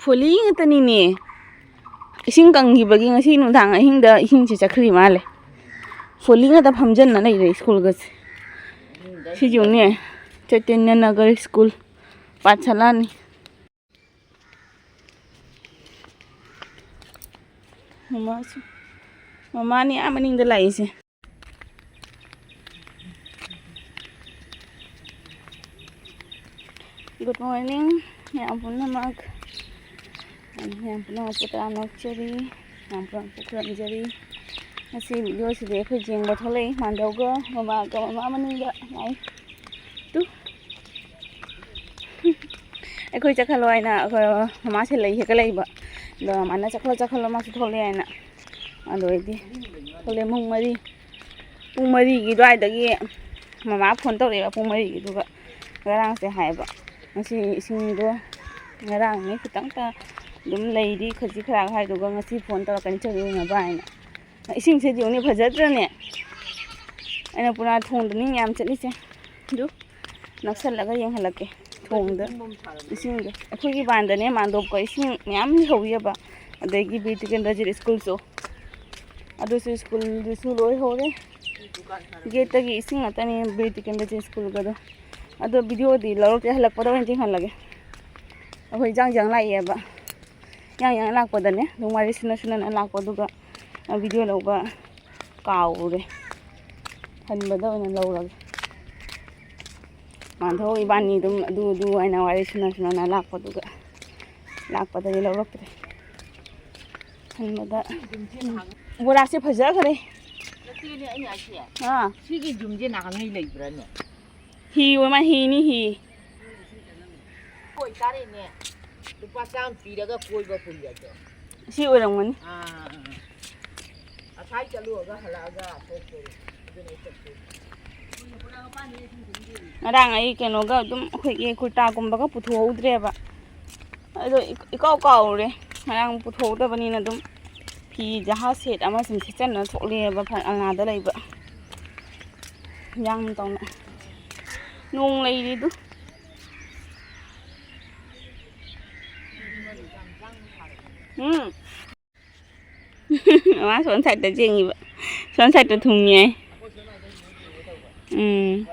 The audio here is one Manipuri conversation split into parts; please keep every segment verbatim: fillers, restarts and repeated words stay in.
ꯐꯣꯂꯤ ꯉꯥꯛꯇꯅꯤꯅꯦ꯫ ꯏꯁꯤꯡ ꯀꯪꯈꯤꯕꯒꯤ ꯉꯁꯤ ꯅꯨꯡꯗꯥꯡ ꯑꯍꯤꯡꯗ ꯏꯁꯤꯡꯁꯦ ꯆꯠꯈ꯭ꯔꯤ ꯃꯥꯜꯂꯦ꯫ ꯐꯣꯂꯤ ꯉꯥꯛꯇ ꯐꯝꯖꯟꯅ ꯂꯩꯔꯦ ꯁ꯭ꯀꯨꯜꯒꯁꯦ꯫ ꯁꯤꯁꯨꯅꯦ, ꯆꯩꯇꯟꯌ ꯅꯒꯔ ꯁ꯭ꯀꯨꯜ ꯄꯥꯊꯁꯥꯂꯥꯅꯤ꯫ ꯃꯃꯥꯁꯨ, ꯃꯃꯥꯅꯤ ꯑꯥ ꯃꯅꯤꯡꯗ ꯂꯥꯛꯏꯁꯦ꯫ Good morning, ꯃꯌꯥꯝ ꯄꯨꯝꯅꯃꯛ꯫ ꯃꯌꯥꯝ ꯄꯨꯝꯅꯃꯛꯄꯨ ꯇꯔꯥꯝꯅ ꯑꯣꯛꯆꯔꯤ, ꯃꯌꯥꯝ ꯄꯨꯝꯅꯃꯛꯄꯨ ꯈꯨꯔꯨꯝꯖꯔꯤ꯫ ꯉꯁꯤ video ꯁꯤꯗꯤ ꯑꯩꯈꯣꯏ ꯌꯦꯡꯕ ꯊꯣꯛꯂꯛꯏ, ꯃꯥꯟꯗꯧꯒ ꯃꯃꯥꯒ, ꯃꯃꯥ ꯃꯅꯤꯡꯗ ꯂꯥꯛꯏ꯫ ꯇꯨ꯫ ꯑꯩꯈꯣꯏ ꯆꯠꯈ꯭ꯔꯂꯣ ꯍꯥꯏꯅ ꯑꯩꯈꯣꯏ ꯃꯃꯥꯁꯦ ꯂꯩ ꯍꯦꯛꯇ ꯂꯩꯕ꯫ ꯑꯗꯣ ꯃꯃꯥꯅ "ꯆꯠꯈ꯭ꯔꯣ, ꯆꯠꯈ꯭ꯔꯣ, ꯃꯥꯁꯨ ꯊꯣꯛꯂꯛꯑꯦ" ꯍꯥꯏꯅ꯫ ꯑꯗꯨ ꯑꯣꯏꯗꯤ ꯊꯣꯛꯂꯛꯑꯦ꯫ ꯄꯨꯡ ꯃꯔꯤ, ꯄꯨꯡ ꯃꯔꯤꯒꯤ ꯑꯗꯨꯋꯥꯏꯗꯒꯤ ꯃꯃꯥ phone ꯇꯧꯔꯛꯑꯦꯕ, ꯄꯨꯡ ꯃꯔꯤꯒꯤꯗꯨꯒ꯫ ꯉꯔꯥꯡꯁꯦ ꯍꯥꯏꯌꯦꯕ, "ꯉꯁꯤ ꯏꯁꯤꯡꯗꯣ ꯉꯔꯥꯡꯅꯦ ꯈꯤꯇꯪꯇ ꯑꯗꯨꯝ ꯂꯩꯔꯤ, ꯈꯖꯤꯛ ꯈꯔꯥꯛ ꯍꯥꯏꯗꯨꯒ ꯉꯁꯤ phone ꯇꯧꯔꯛꯀꯅꯤ, ꯆꯠꯂꯨꯅꯕ" ꯍꯥꯏꯅ꯫ ꯏꯁꯤꯡꯁꯦ ꯌꯦꯡꯉꯨꯅꯦ, ꯐꯖꯗ꯭ꯔꯅꯦ? ꯑꯩꯅ ꯄꯨꯔꯥ ꯊꯣꯡꯗꯅꯤ ꯃꯌꯥꯝ ꯆꯠꯂꯤꯁꯦ꯫ ꯑꯗꯨ ꯅꯛꯁꯜꯂꯒ ꯌꯦꯡꯍꯜꯂꯛꯀꯦ꯫ ꯊꯣꯡꯗ ꯏꯁꯤꯡꯗꯣ꯫ ꯑꯩꯈꯣꯏꯒꯤ ꯕꯥꯟꯗꯅꯦ, ꯃꯥꯟꯗꯣꯞꯀ ꯏꯁꯤꯡ ꯃꯌꯥꯝ ꯂꯩꯍꯧꯔꯤꯑꯕ꯫ ꯑꯗꯒꯤ ꯕꯤꯔ ꯇꯤꯀꯦꯟꯗ꯭ꯔꯖꯤꯠ ꯁ꯭ꯀꯨꯜꯁꯨ꯫ ꯑꯗꯨꯁꯨ, ꯁ꯭ꯀꯨꯜꯗꯨꯁꯨ ꯂꯣꯏ ꯍꯧꯔꯦ꯫ Gateꯇꯒꯤ ꯏꯁꯤꯡ ꯉꯥꯛꯇꯅꯦ ꯕꯤꯔ ꯇꯤꯀꯦꯟꯗ꯭ꯔꯖꯤꯠ ꯁ꯭ꯀꯨꯜꯒꯗꯣ꯫ ꯑꯗꯣ videoꯗꯤ ꯂꯧꯔꯛꯇꯦ, ꯍꯜꯂꯛꯄꯗ ꯑꯣꯏꯅ ꯆꯤꯡꯍꯜꯂꯒꯦ꯫ ꯑꯩꯈꯣꯏ ꯏꯟꯖꯥꯡ ꯏꯟꯖꯥꯡ ꯂꯥꯛꯑꯦꯕ꯫ ꯏꯟꯖꯥꯡ ꯏꯟꯖꯥꯡ ꯂꯥꯛꯄꯗꯅꯦ, ꯑꯗꯨꯝ ꯋꯥꯔꯤ ꯁꯨꯅ ꯁꯨꯅꯅ ꯂꯥꯛꯄ, ꯑꯗꯨꯒ video ꯂꯧꯕ ꯀꯥꯎꯔꯦ꯫ ꯍꯟꯕꯗ ꯑꯣꯏꯅ ꯂꯧꯔꯒꯦ꯫ ꯃꯥꯟꯙꯧ ꯏꯕꯥꯅꯤ ꯑꯗꯨꯝ ꯑꯗꯨ ꯑꯗꯨ ꯍꯥꯏꯅ ꯋꯥꯔꯤ ꯁꯨꯅ ꯁꯨꯅꯅ ꯂꯥꯛꯄꯗꯨꯒ, ꯂꯥꯛꯄꯗꯗꯤ ꯂꯧꯔꯛꯇ꯭ꯔꯦ꯫ ꯍꯟꯕꯗ ꯕꯣꯔꯥꯁꯦ ꯐꯖꯈ꯭ꯔꯦ꯫ ꯅꯠꯇꯦꯅꯦ, ꯑꯩꯅ ꯍꯥꯏꯁꯦ꯫ ꯑꯥ꯫ ꯁꯤꯒꯤ ꯌꯨꯝꯁꯦ ꯅꯍꯥꯟꯉꯩ ꯂꯩꯕ꯭ꯔꯥꯅꯦ? ꯍꯤ ꯑꯣꯏꯃ, ꯍꯤꯅꯤ, ꯍꯤ꯫ ꯀꯣꯏ ꯆꯥꯔꯛꯏꯅꯦ꯫ ꯂꯨꯄꯥ ꯆꯥꯝꯃ ꯄꯤꯔꯒ ꯀꯣꯏꯕ ꯄꯨꯏ ꯑꯗꯣ꯫ ꯁꯤ ꯑꯣꯏꯔꯝꯒꯅꯤ꯫ ꯑꯥ, ꯑꯥ, ꯑꯥ꯫ ꯑꯁꯥꯏ ꯆꯠꯂꯨꯔꯒ ꯍꯜꯂꯛꯑꯒ ꯊꯣꯛꯇꯣꯏꯅꯤ꯫ ꯑꯗꯨꯅ ꯑꯩ ꯆꯠꯇꯣꯏꯅꯤ꯫ ꯉꯔꯥꯡ ꯑꯩ ꯀꯩꯅꯣꯒ ꯑꯗꯨꯝ ꯑꯩꯈꯣꯏꯒꯤ ꯀꯨꯔꯇꯥꯒꯨꯝꯕꯒ ꯄꯨꯊꯣꯛꯍꯧꯗ꯭ꯔꯦꯕ꯫ ꯑꯗꯣ ꯏ-, ꯏꯀꯥꯎ ꯀꯥꯎꯔꯦ꯫ ꯉꯔꯥꯡ ꯄꯨꯊꯣꯛꯍꯧꯗꯕꯅꯤꯅ ꯑꯗꯨꯝ ꯐꯤ ꯖꯍꯥ set ꯑꯃ ꯁꯨꯝ ꯁꯦꯠꯆꯟꯅ ꯊꯣꯛꯂꯛꯑꯦꯕ ꯐ-, ꯑꯉꯥꯗ ꯂꯩꯕ꯫ ꯌꯥꯝ ꯇꯧꯅ꯫ ꯅꯣꯡ ꯂꯩꯔꯤꯗꯨ꯫ ꯎꯝ꯫ ꯃꯥ ꯁꯣꯝ ꯁꯥꯏꯠꯇ ꯆꯦꯡꯉꯤꯕ꯫ ꯁꯣꯝ ꯁꯥꯏꯠꯇ ꯊꯨꯡꯉꯦ꯫ ꯎꯝ꯫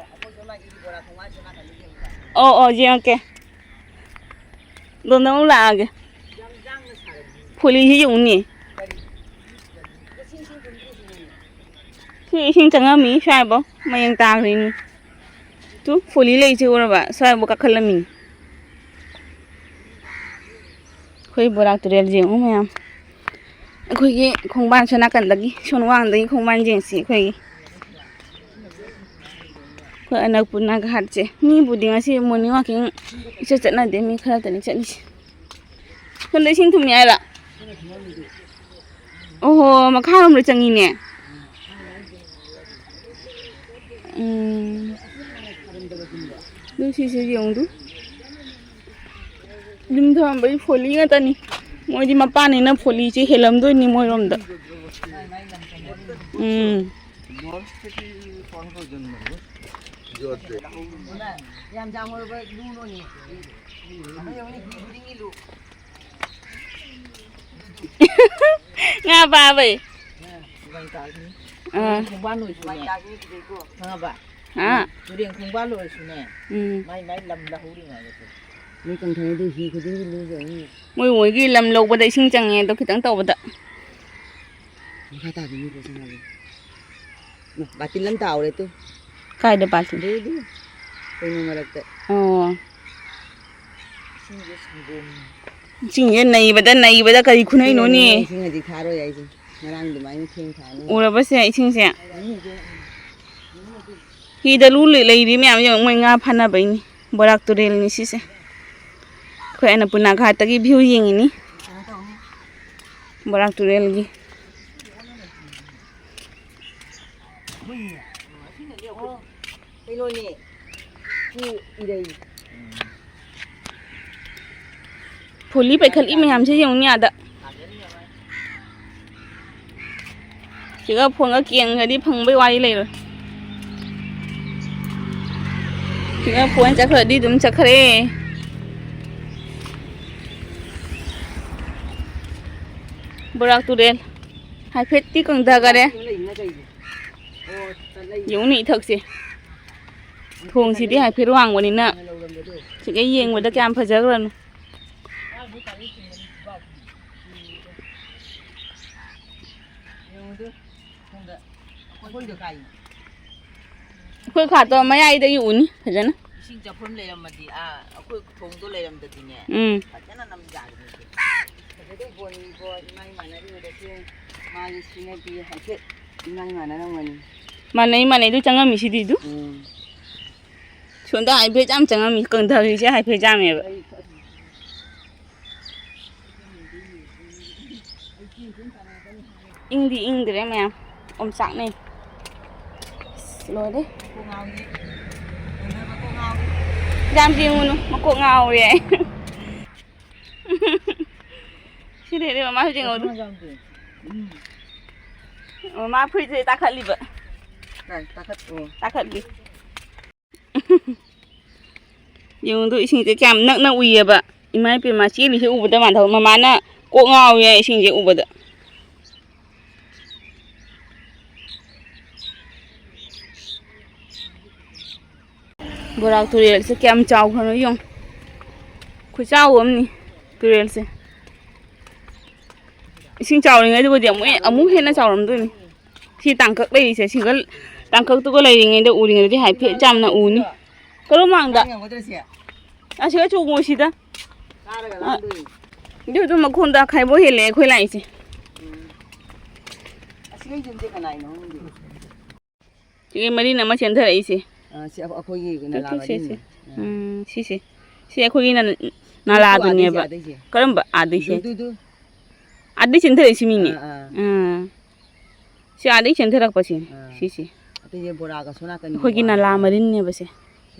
ꯑꯣ, ꯑꯣ, ꯌꯦꯡꯉꯛꯀꯦ꯫ ꯑꯗꯣꯝꯗ ꯑꯃꯨꯛ ꯂꯥꯛꯑꯒꯦ꯫ ꯐꯨꯂꯤꯁꯤ ꯌꯦꯡꯉꯨꯅꯦ꯫ ꯁꯤ ꯏꯁꯤꯡ ꯆꯪꯉꯝꯃꯤ ꯁ꯭ꯋꯥꯏꯐꯥꯎ꯫ ꯃꯌꯦꯡ ꯇꯥꯈ꯭ꯔꯤꯅꯤ꯫ ꯇꯨ, ꯐꯨꯂꯤ ꯂꯩꯁꯤ ꯎꯔꯕ? ꯁ꯭ꯋꯥꯏꯐꯥꯎ ꯀꯥꯈꯠꯂꯝꯃꯤꯅꯤ꯫ ꯑꯩꯈꯣꯏ ꯕꯣꯔꯥꯛ ꯇꯨꯔꯦꯜ ꯌꯦꯡꯉꯨ ꯃꯌꯥꯝ꯫ ꯑꯩꯈꯣꯏꯒꯤ ꯈꯣꯡꯕꯥꯟ ꯁꯣꯝ ꯅꯥꯀꯟꯗꯒꯤ, ꯁꯣꯝ ꯋꯥꯡꯗꯒꯤ ꯈꯣꯡꯕꯥꯟ ꯌꯦꯡꯁꯤ ꯑꯩꯈꯣꯏꯒꯤ꯫ ꯑꯩꯈꯣꯏ ꯑꯅꯛꯄ ꯅꯥꯒ ꯍꯥꯠꯁꯦ꯫ ꯃꯤꯕꯨꯗꯤ ꯉꯁꯤ morning walking ꯏꯆꯠ ꯆꯠꯅꯗꯦ, ꯃꯤ ꯈꯔꯇꯅꯤ ꯆꯠꯂꯤꯁꯦ꯫ ꯁꯣꯝꯗ ꯏꯁꯤꯡ ꯊꯨꯝꯃꯤ ꯍꯥꯏꯔꯣ? ꯑꯣꯍꯣ, ꯃꯈꯥꯔꯣꯝꯗ ꯆꯪꯉꯤꯅꯦ꯫ ꯎꯝ꯫ ꯑꯗꯨ ꯁꯤꯁꯦ ꯌꯦꯡꯉꯨꯗꯨ꯫ ꯌꯨꯝ ꯊꯝꯕꯩ ꯐꯣꯂꯤ ꯉꯥꯛꯇꯅꯤ꯫ ꯃꯣꯏꯗꯤ ꯃꯄꯥꯟꯅꯤꯅ ꯐꯣꯂꯤꯁꯦ ꯍꯦꯜꯂꯝꯗꯣꯏꯅꯤ ꯃꯣꯏꯔꯣꯝꯗ꯫ ꯎꯝ꯫ ꯉꯥ ꯐꯥꯕꯩ꯫ ꯑꯥ꯫ ꯈꯪꯉꯕ? ꯑꯥ꯫ ꯇꯨꯔꯦꯟ ꯈꯣꯡꯕꯥꯜ ꯑꯣꯏꯔꯁꯨꯅꯦ꯫ ꯎꯝ꯫ ꯃꯥꯏ ꯃꯥꯏ ꯂꯝ ꯂꯧꯍꯧꯔꯤꯉꯩꯗ꯫ ꯅꯣꯏ ꯀꯪꯊꯅꯗꯤ ꯍꯤ ꯈꯨꯗꯤꯡꯒꯤ ꯂꯨꯖꯅꯤ꯫ ꯃꯣꯏ ꯃꯣꯏꯒꯤ ꯂꯝ ꯂꯧꯕꯗ ꯏꯁꯤꯡ ꯆꯪꯉꯦ ꯑꯗꯣ ꯈꯤꯇꯪ ꯇꯧꯕꯗ꯫ ꯃꯈꯥ ꯇꯥꯕ ꯃꯤ ꯄꯣꯠ ꯆꯪꯍꯜꯂꯤ꯫ ꯕꯥꯇꯤꯟ ꯑꯃ ꯇꯥꯍꯧꯔꯦ ꯇꯨ꯫ ꯀꯥꯏꯗ ꯕꯥꯇꯤꯟ? ꯑꯗꯨ, ꯑꯗꯨ꯫ ꯀꯩꯅꯣ ꯃꯔꯛꯇ꯫ ꯑꯣ꯫ ꯏꯁꯤꯡꯁꯦ ꯁꯪꯒꯣꯝ꯫ ꯏꯁꯤꯡꯁꯦ ꯅꯩꯕꯗ, ꯅꯩꯕꯗ ꯀꯔꯤ ꯈꯨꯅꯩꯅꯣꯅꯦ? ꯏꯁꯤꯡ ꯍꯧꯖꯤꯛ ꯊꯥꯔꯣꯏ ꯍꯥꯏꯁꯦ꯫ ꯉꯔꯥꯡ ꯑꯗꯨꯃꯥꯏꯅ ꯊꯦꯡ ꯊꯥꯅꯤ꯫ ꯎꯔꯕꯁꯦ ꯏꯁꯤꯡꯁꯦ? ꯎꯝ, ꯎꯝ꯫ ꯍꯤꯗ ꯂꯨ ꯂꯩ-, ꯂꯩꯔꯤ ꯃꯌꯥꯝ ꯌꯦꯡꯉꯣ, ꯃꯣꯏ ꯉꯥ ꯐꯥꯅꯕꯩꯅꯤ꯫ ꯕꯣꯔꯥꯛ ꯇꯨꯔꯦꯜꯅꯤ ꯁꯤꯁꯦ꯫ ꯑꯩꯈꯣꯏ ꯑꯟꯅꯄꯨꯔꯅꯥ ꯘꯥꯠꯇꯒꯤ view ꯌꯦꯡꯉꯤꯅꯤ꯫ ꯕꯣꯔꯥꯛ ꯇꯨꯔꯦꯜꯒꯤ꯫ ꯀꯩꯅꯣꯅꯦ꯫ ꯁꯤ ꯏꯔꯩ꯫ ꯐꯨꯂꯤ ꯄꯩꯈꯠꯂꯤ ꯃꯌꯥꯝꯁꯦ ꯌꯦꯡꯉꯨꯅꯦ ꯑꯥꯗ꯫ ꯁꯤꯒ ꯐꯣꯟꯒ ꯀꯦꯡꯒ꯭ꯔꯗꯤ ꯐꯪꯕꯩ ꯋꯥꯔꯤ ꯂꯩꯔꯣꯏ꯫ ꯁꯤꯒ ꯐꯣꯟ ꯆꯠꯈ꯭ꯔꯗꯤ ꯑꯗꯨꯝ ꯆꯠꯈ꯭ꯔꯦ꯫ ꯕꯣꯔꯥꯛ ꯇꯨꯔꯦꯜ ꯍꯥꯏꯐꯦꯠꯇꯤ ꯀꯪꯊꯈꯔꯦ꯫ ꯂꯩꯅ ꯀꯩꯒꯤ? ꯑꯣ, ꯆꯠꯂꯩ꯫ ꯌꯦꯡꯉꯨꯅꯦ ꯏꯊꯛꯁꯦ꯫ ꯊꯣꯡꯁꯤꯗꯤ ꯍꯥꯏꯐꯦꯠ ꯋꯥꯡꯕꯅꯤꯅ ꯂꯧꯔꯝꯕꯗꯣ꯫ ꯁꯤꯒ ꯌꯦꯡꯕꯗ ꯀꯌꯥꯝ ꯐꯖꯈ꯭ꯔꯅꯣ꯫ ꯌꯦꯡꯉꯨꯗꯨ, ꯁꯣꯝꯗ ꯑꯩꯈꯣꯏꯗꯣ ꯀꯥꯏ꯫ ꯑꯩꯈꯣꯏ ꯈꯥꯠꯇꯣ ꯃꯌꯥꯏꯗꯒꯤ ꯎꯅꯤ ꯐꯖꯅ꯫ ꯏꯁꯤꯡ ꯆꯥꯐꯝ ꯂꯩꯔꯝꯃꯗꯤ, ꯑꯥ, ꯑꯩꯈꯣꯏ ꯊꯣꯡꯗꯣ ꯂꯩꯔꯝꯗꯗꯤꯅꯦ, ꯎꯝ꯫ ꯐꯖꯅ ꯅꯝ ꯌꯥꯒꯅꯤ꯫ ꯐꯖꯗꯣꯏ ꯄꯣꯠꯅꯤꯀꯣ, ꯏꯃꯥ ꯏꯃꯥꯟꯅꯕꯤꯗꯁꯨ ꯃꯥꯒꯤ ꯁꯤꯅꯗꯤ ꯍꯥꯏꯐꯦꯠ ꯏꯃꯥ ꯏꯃꯥꯟꯅꯔꯝꯒꯅꯤ꯫ ꯃꯥꯟꯅꯩ, ꯃꯥꯟꯅꯩ, ꯑꯗꯨ ꯆꯪꯉꯝꯃꯤꯁꯤꯗꯤ ꯑꯗꯨ꯫ ꯎꯝ꯫ ꯁꯣꯝꯗ ꯍꯥꯏꯐꯦꯠ ꯌꯥꯝ ꯆꯪꯉꯝꯃꯤ, ꯀꯪꯊꯈ꯭ꯔꯤꯁꯦ ꯍꯥꯏꯐꯦꯠ ꯌꯥꯝꯃꯦꯕ꯫ ꯑꯩ ꯏꯪꯗꯤ ꯏꯪꯗ꯭ꯔꯦ ꯃꯌꯥꯝ, ꯑꯣꯝꯆꯥꯛꯅꯩ꯫ ꯑꯁ, ꯂꯣꯏꯔꯦ꯫ ꯌꯥꯝ ꯌꯦꯡꯉꯨꯅꯨ, ꯃꯀꯣꯛ ꯉꯥꯎꯔꯦ꯫ ꯁꯤꯗꯩꯗꯤ ꯃꯃꯥ ꯍꯧꯖꯤꯛ ꯉꯧꯗꯣꯏ꯫ ꯃꯃꯥ ꯐꯨꯔꯤꯠꯁꯦ ꯇꯥꯈꯠꯂꯤꯕ꯫ ꯀꯥꯏ ꯇꯥꯈꯠ-, ꯑꯣ꯫ ꯇꯥꯈꯠꯂꯤ꯫ ꯌꯦꯡꯉꯨꯗꯣ, ꯏꯁꯤꯡꯁꯦ ꯀꯌꯥꯝ ꯅꯛꯅ ꯎꯏꯌꯦꯕ꯫ ꯏꯃꯥ ꯏꯄꯦꯝꯃ, ꯆꯦꯜꯂꯤꯁꯦ ꯎꯕꯗ ꯃꯥꯟꯊꯕ꯫ ꯃꯃꯥꯅ ꯀꯣꯛ ꯉꯥꯎꯋꯦ ꯏꯁꯤꯡꯁꯦ ꯎꯕꯗ꯫ ꯕꯣꯔꯥꯛ ꯇꯨꯔꯦꯜꯁꯦ ꯀꯌꯥꯝ ꯆꯥꯎꯈ꯭ꯔꯅꯣ ꯌꯦꯡꯉꯨ꯫ ꯈꯨꯆꯥꯎ ꯑꯃꯅꯤ ꯇꯨꯔꯦꯜꯁꯦ꯫ ꯏꯁꯤꯡ ꯆꯥꯎꯔꯤꯉꯩꯗꯕꯨꯗꯤ ꯑꯃꯨꯛ ꯍꯦ-, ꯑꯃꯨꯛ ꯍꯦꯟꯅ ꯆꯥꯎꯔꯝꯗꯣꯏꯅꯤ꯫ ꯁꯤ ꯇꯥꯡꯀꯛ ꯂꯩꯔꯤꯁꯦ, ꯁꯤꯒ ꯇꯥꯡꯀꯛꯇꯨꯒ ꯂꯩꯔꯤꯉꯩꯗ ꯎꯔꯤꯉꯩꯗꯗꯤ ꯍꯥꯏꯐꯦꯠ ꯌꯥꯝꯅ ꯎꯅꯤ꯫ ꯀꯔꯣꯝ ꯃꯥꯡꯗ? ꯑꯁꯤꯒ ꯆꯣꯡꯉꯣ ꯁꯤꯗ꯫ ꯑ, ꯑꯗꯨꯗꯨ ꯃꯈꯣꯟꯗ ꯈꯥꯏꯕꯣ ꯍꯦꯜꯂꯦ ꯑꯩꯈꯣꯏ ꯂꯥꯛꯏꯁꯦ꯫ ꯎꯝ꯫ ꯑꯁꯤꯒ ꯌꯨꯝꯁꯦ ꯀꯅꯥꯏꯅꯣ ꯈꯪꯗꯦ꯫ ꯁꯤꯒꯤ ꯃꯔꯤꯟ ꯑꯃ ꯆꯦꯟꯊꯔꯛꯏꯁꯦ꯫ ꯑ, ꯁꯤ ꯑꯩꯈꯣꯏꯒꯤ ꯇꯨ, ꯅꯂꯥ ꯇꯨ, ꯁꯦ, ꯁꯦ꯫ ꯃꯔꯤꯟꯅꯦ꯫ ꯑ꯫ ꯎꯝ, ꯁꯤꯁꯦ꯫ ꯁꯤ ꯑꯩꯈꯣꯏꯒꯤ ꯅ-, ꯅꯂꯥꯗꯨꯅꯦꯕ꯫ ꯑꯥꯗꯩꯁꯦ, ꯑꯥꯗꯩꯁꯦ꯫ ꯀꯔꯝꯕ ꯑꯥꯗꯩꯁꯦ? ꯗꯨ, ꯗꯨ, ꯗꯨ꯫ ꯑꯥꯗꯩ ꯆꯦꯟꯊꯔꯛꯏꯁꯤ ꯃꯤꯅꯦ꯫ ꯑꯥ, ꯑꯥ꯫ ꯑꯥ꯫ ꯁꯤ ꯑꯥꯗꯩ ꯆꯦꯟꯊꯔꯛꯄꯁꯤꯅꯦ, ꯑꯥ꯫ ꯁꯤꯁꯦ꯫ ꯑꯇꯩꯁꯦ ꯕꯣꯔꯥꯒ ꯁꯣꯝ ꯅꯥꯀꯟꯒꯤ ꯑꯩꯈꯣꯏꯒꯤ ꯕꯣꯔꯥꯒ ꯅꯂꯥ ꯃꯔꯤꯟꯅꯦꯕꯁꯦ꯫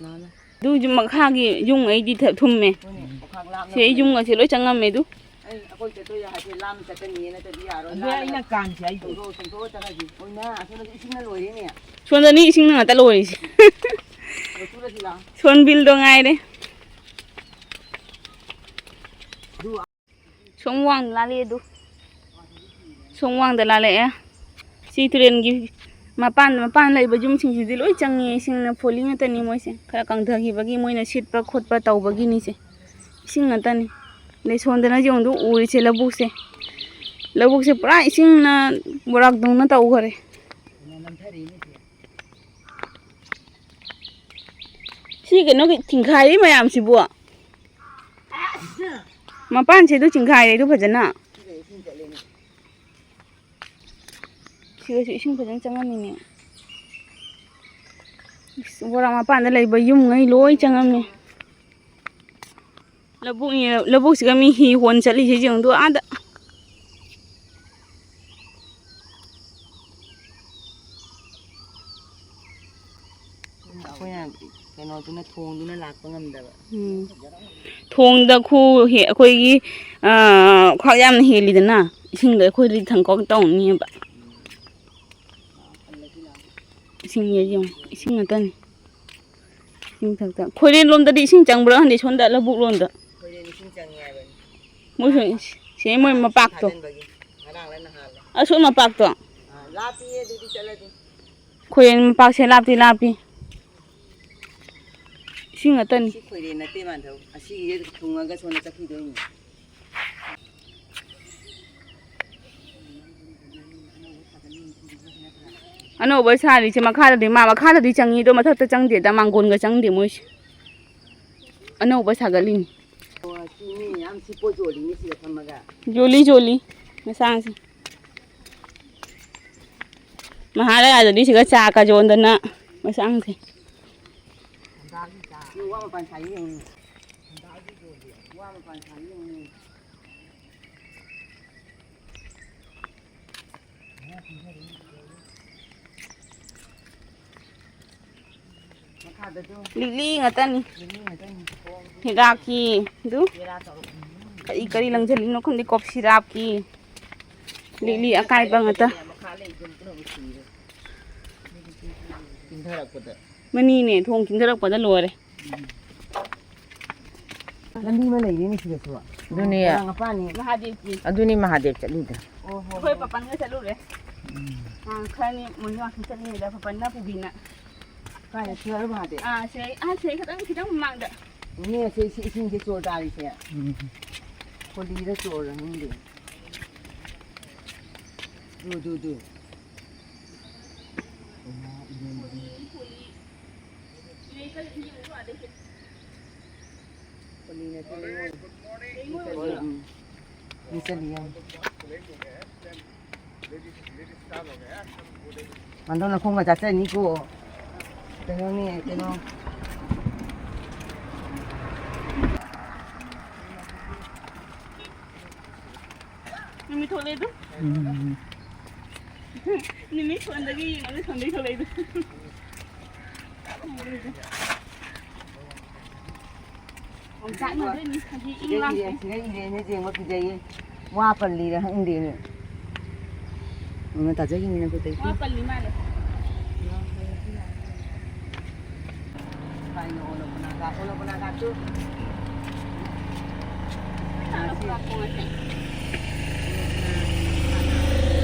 ꯂꯥ, ꯂꯥ꯫ ꯑꯗꯨ ꯌꯨꯝ ꯃꯈꯥꯒꯤ ꯌꯨꯝ ꯑꯩꯗꯤ ꯊ-, ꯊꯨꯝꯃꯦ꯫ ꯍꯣꯏꯅꯦ, ꯑꯣꯈꯥꯛ ꯂꯥꯞꯅ ꯁꯤ ꯑꯩ ꯂꯩ꯫ ꯌꯨꯝꯒꯁꯦ ꯂꯣꯏ ꯆꯪꯉꯝꯃꯦ ꯑꯗꯨ꯫ ꯑꯩ ꯑꯩꯈꯣꯏ ꯆꯠꯇꯣꯏ ꯍꯥꯏꯐꯦꯠ ꯂꯥꯞꯅ ꯆꯠꯀꯅꯤꯌꯦ, ꯅꯠꯇ꯭ꯔꯗꯤ ꯌꯥꯔꯣꯏ꯫ ꯑꯗꯨ ꯂꯥꯞꯅ ꯑꯩꯅ ꯀꯥꯟꯁꯦ ꯍꯥꯏꯗꯣ꯫ ꯆꯣꯡꯊꯣꯛ-, ꯆꯣꯡꯊꯣꯛꯑ ꯆꯠꯂꯁꯤ꯫ ꯑꯣꯏꯅ ꯑꯁꯣꯝꯗꯗꯤ ꯏꯁꯤꯡꯅ ꯂꯣꯏꯔꯦꯅꯦ꯫ ꯁꯣꯝꯗꯅꯤ ꯏꯁꯤꯡꯅ ꯉꯥꯛꯇ ꯂꯣꯏꯔꯤꯁꯦ꯫ ꯂꯧꯊꯣꯛꯑꯁꯤ ꯂꯥꯛꯑꯣ꯫ ꯁꯣꯝ ꯕꯤꯜꯗꯣ ꯉꯥꯏꯔꯦ꯫ ꯑꯗꯨ ꯁꯣꯝ ꯋꯥꯡ ꯂꯥꯜꯂꯤ ꯑꯗꯨ꯫ ꯊꯣꯡ ꯋꯥꯡꯗ ꯂꯥꯜꯂꯛꯑꯦ꯫ ꯁꯤ ꯇꯨꯔꯦꯜꯒꯤ ꯃꯄꯥꯟ, ꯃꯄꯥꯟ ꯂꯩꯕ ꯌꯨꯝꯁꯤꯡꯁꯤꯗꯤ ꯂꯣꯏ ꯆꯪꯉꯤ꯫ ꯏꯁꯤꯡꯅ ꯐꯣꯜꯂꯤ ꯉꯥꯛꯇꯅꯤ ꯃꯣꯏꯁꯦ꯫ ꯈꯔ ꯀꯪꯊꯈꯤꯕꯒꯤ ꯃꯣꯏꯅ ꯁꯤꯠꯄ ꯈꯣꯠꯄ ꯇꯧꯕꯒꯤꯅꯤꯁꯦ꯫ ꯏꯁꯤꯡ ꯉꯥꯛꯇꯅꯤ꯫ ꯑꯗꯩ ꯁꯣꯝꯗꯅ ꯌꯦꯡꯉꯨꯗꯨ ꯎꯔꯤꯁꯦ ꯂꯧꯕꯨꯛꯁꯦ꯫ ꯂꯧꯕꯨꯛꯁꯦ ꯄꯨꯔꯥ ꯏꯁꯤꯡꯅ ꯕꯣꯔꯥꯛꯇꯧꯅ ꯇꯧꯈꯔꯦ꯫ ꯁꯤ ꯀꯩꯅꯣꯒꯤ ꯆꯤꯡꯈꯥꯏꯔꯤ ꯃꯌꯥꯝꯁꯤꯕꯨ꯫ ꯃꯄꯥꯟꯁꯤꯗ ꯆꯤꯡꯈꯥꯏꯔꯦ ꯑꯗꯨ ꯐꯖꯅ꯫ ꯁꯤꯗꯁꯨ ꯏꯁꯤꯡ ꯐꯖꯅ ꯆꯪꯉꯝꯃꯤꯅꯦ꯫ ꯏꯁ, ꯕꯣꯔꯥ ꯃꯄꯥꯟꯗ ꯂꯩꯕ ꯌꯨꯝꯉꯩ ꯂꯣꯏ ꯆꯪꯉꯝꯃꯤ꯫ ꯂꯧꯕꯨꯛꯅꯤ, ꯂꯧꯕꯨꯛꯁꯤꯒ ꯃꯤ ꯍꯤ ꯍꯣꯟ ꯆꯠꯂꯤꯁꯦ ꯌꯦꯡꯉꯨꯗꯣ ꯑꯥꯗ꯫ ꯑꯩꯈꯣꯏꯅ ꯀꯩꯅꯣꯗꯨꯅ, ꯊꯣꯡꯗꯨꯅ ꯂꯥꯛꯄ ꯉꯝꯗꯕ꯫ ꯎꯝ꯫ ꯊꯣꯡꯗ ꯈꯨ ꯍꯦ-, ꯑꯩꯈꯣꯏꯒꯤ, ꯑꯥ, ꯈ꯭ꯋꯥꯡ ꯌꯥꯝꯅ ꯍꯦꯜꯂꯤꯗꯅ, ꯏꯁꯤꯡꯗ ꯑꯩꯈꯣꯏꯗꯤ ꯊꯥꯡꯀꯣꯛ ꯇꯧꯅꯤꯕ꯫ ꯏꯁꯤꯡ ꯌꯦꯡꯉꯨ, ꯏꯁꯤꯡ ꯉꯥꯛꯇꯅꯤ꯫ ꯏꯁꯤꯡ ꯊꯛꯇ꯫ ꯈꯣꯏꯔꯦꯟ ꯂꯣꯝꯗꯗꯤ ꯏꯁꯤꯡ ꯆꯪꯕ꯭ꯔꯥ ꯈꯪꯗꯦ, ꯁꯣꯝꯗ ꯂꯧꯕꯨꯛ ꯂꯣꯝꯗ꯫ ꯈꯣꯏꯔꯦꯟ ꯏꯁꯤꯡ ꯆꯪꯉꯦ ꯍꯥꯏꯕꯅꯤ꯫ ꯃꯣꯏꯁꯨ ꯁꯤ ꯃꯣꯏ ꯃꯄꯥꯛꯇꯣ꯫ ꯊꯥꯖꯤꯟꯕꯒꯤ꯫ ꯉꯔꯥꯡꯂ ꯅꯍꯥꯟꯂ꯫ ꯑꯁꯣꯝ ꯃꯄꯥꯛꯇꯣ꯫ ꯑꯥ, ꯂꯥꯞꯄꯤꯌꯦ ꯑꯗꯨꯗꯤ ꯆꯠꯂꯗꯤ꯫ ꯈꯣꯏꯔꯦꯟ ꯃꯄꯥꯛꯁꯦ ꯂꯥꯞꯇꯤ ꯂꯥꯞꯄꯤ꯫ ꯏꯁꯤꯡ ꯉꯥꯛꯇꯅꯤ꯫ ꯁꯤ ꯈꯣꯏꯔꯦꯟ ꯅꯠꯇꯦ ꯃꯥꯟꯊꯧ꯫ ꯑꯁꯤꯒꯤꯁꯦ ꯊꯨꯡꯉꯒ ꯁꯣꯝꯗ ꯆꯠꯈꯤꯗꯣꯏꯅꯤ꯫ ꯑꯅꯧꯕ ꯁꯥꯔꯤꯁꯦ ꯃꯈꯥꯗꯗꯤ, ꯃꯥ ꯃꯈꯥꯗꯗꯤ ꯆꯪꯉꯤ, ꯑꯗꯣ ꯃꯊꯛꯇ ꯆꯪꯗꯦꯗ, ꯃꯥꯡꯒꯣꯟꯒ ꯆꯪꯗꯦ ꯃꯣꯏꯁꯦ꯫ ꯑꯅꯧꯕ ꯁꯥꯒꯠꯂꯤꯅꯤ꯫ ꯑꯣ, ꯁꯤ ꯃꯤ ꯃꯌꯥꯝ ꯁꯤ ꯄꯣꯠ ꯌꯣꯜꯂꯤꯅꯤ ꯁꯤꯗ ꯐꯝꯃꯒ꯫ ꯌꯣꯜꯂꯤ, ꯌꯣꯜꯂꯤ, ꯃꯁꯥꯁꯦ꯫ ꯃꯍꯥꯔꯥꯖꯥꯗꯨꯗꯤ ꯁꯤꯒ ꯆꯥ ꯀꯥ ꯌꯣꯟꯗꯅ ꯃꯁꯥꯡꯁꯦ꯫ ꯁꯤ ꯋꯥ ꯃꯄꯥꯟ ꯁꯥꯏ ꯌꯦꯡꯉꯨ꯫ ꯋꯥ ꯃꯄꯥꯟ ꯁꯥꯏ ꯌꯦꯡꯉꯨ꯫ ꯃꯈꯥꯗꯁꯨ ꯂꯤꯛꯂꯤ ꯉꯥꯛꯇꯅꯤ꯫ ꯂꯤꯛꯂꯤ ꯉꯥꯛꯇꯅꯤ꯫ ꯍꯤꯗꯥꯛꯀꯤ ꯑꯗꯨ ꯀꯔꯤ ꯀꯔꯤ ꯂꯪꯁꯤꯜꯂꯤꯅꯣ ꯈꯪꯗꯦ, ꯀꯣꯞ ꯁꯤꯔꯥꯞꯀꯤ ꯂꯤꯛꯂꯤ ꯑꯀꯥꯏꯕ ꯉꯥꯛꯇ꯫ ꯃꯈꯥ ꯂꯩꯗꯨꯅ ꯄꯨꯝꯅꯃꯛ ꯁꯤꯔꯦ꯫ ꯆꯤꯡꯊꯔꯛꯄꯗ꯫ ꯃꯅꯤꯅꯦ, ꯊꯣꯡ ꯆꯤꯡꯊꯔꯛꯄꯗ ꯂꯣꯏꯔꯦ꯫ ꯂꯝꯕꯤ ꯑꯃ ꯂꯩꯔꯦꯅꯦ ꯁꯤꯗꯁꯨ꯫ ꯑꯗꯨꯅꯦ꯫ ꯃꯣꯏꯔꯥꯡ ꯃꯄꯥꯟꯅꯤ꯫ ꯃꯍꯥꯗꯦꯕꯀꯤ꯫ ꯑꯗꯨꯅꯤ ꯃꯍꯥꯗꯦꯕ ꯆꯠꯂꯤꯗꯣ꯫ ꯑꯣ, ꯍꯣ, ꯑꯩꯈꯣꯏ ꯍꯣ꯫ ꯄꯥꯄꯟꯒ ꯆꯠꯂꯨꯔꯦ꯫ ꯎꯝ꯫ ꯑꯥ, ꯈꯔꯅꯤ ꯃꯣꯏ ꯋꯥꯛꯀꯤꯡ ꯆꯠꯂꯤꯉꯩꯗ ꯄꯥꯄꯟꯅ ꯄꯨꯕꯤꯅ꯫ ꯀꯥꯏꯗ, ꯁꯤ ꯑꯣꯏꯔ ꯃꯥꯗꯤ? ꯑꯥ, ꯁꯤꯗꯩ, ꯑꯥ, ꯁꯤꯗꯩ ꯈꯤꯇꯪ, ꯈꯤꯇꯪ ꯃꯃꯥꯡꯗ꯫ ꯏꯅꯦ, ꯁꯤ, ꯁꯤ ꯏꯁꯤꯡꯁꯦ ꯆꯣꯔ ꯇꯥꯔꯤꯁꯦ꯫ ꯎꯝ꯫ ꯀꯣꯂꯤꯔ ꯆꯣꯔ ꯈꯪꯗꯦ꯫ ꯗꯨ, ꯗꯨ, ꯗꯨ꯫ ꯀꯣꯂꯤ ꯅꯠꯇꯦ, ꯂꯩꯉꯣꯏ꯫ ꯎꯝ꯫ ꯃꯤ ꯆꯠꯂꯤ ꯌꯥꯝ꯫ ꯃꯥꯟꯗꯧ ꯅꯈꯣꯡꯒ ꯆꯥꯆꯅꯤꯀꯣ꯫ ꯀꯩꯅꯣꯅꯦ, ꯀꯩꯅꯣ꯫ ꯅꯨꯃꯤꯠ ꯊꯣꯛꯂꯛꯑꯦ ꯑꯗꯨ꯫ ꯎꯝ꯫ ꯅꯨꯃꯤꯠ ꯁꯣꯟꯗꯒꯤ ꯌꯦꯡꯉꯒ ꯁꯣꯟꯗꯒꯤ ꯊꯣꯛꯂꯛꯏꯗꯣ꯫ ꯑꯣꯝꯆꯥꯛꯅꯗꯣꯏꯅꯤ, ꯍꯥꯏꯗꯤ ꯏꯪ ꯁꯤꯗ ꯂꯥꯡ-꯫ ꯏꯔꯦ, ꯁꯤꯗ ꯏꯔꯦꯅ ꯌꯦꯡꯕ ꯀꯤꯖꯩꯌꯦ꯫ ꯋꯥ ꯄꯜꯂꯤꯔ ꯈꯪꯗꯦꯅꯦ꯫ ꯑꯗꯨꯅ ꯇꯥꯖꯈꯤꯅꯤꯅ ꯑꯩꯈꯣꯏ ꯇꯩ-꯫ ꯋꯥ ꯄꯜꯂꯤ ꯃꯥꯜꯂꯦ꯫ ꯀꯥꯏꯅ ꯑꯣꯂꯣꯄꯅꯥ ꯒꯥꯠ, ꯑꯣꯂꯣꯄꯅꯥ ꯒꯥꯠꯇꯨ꯫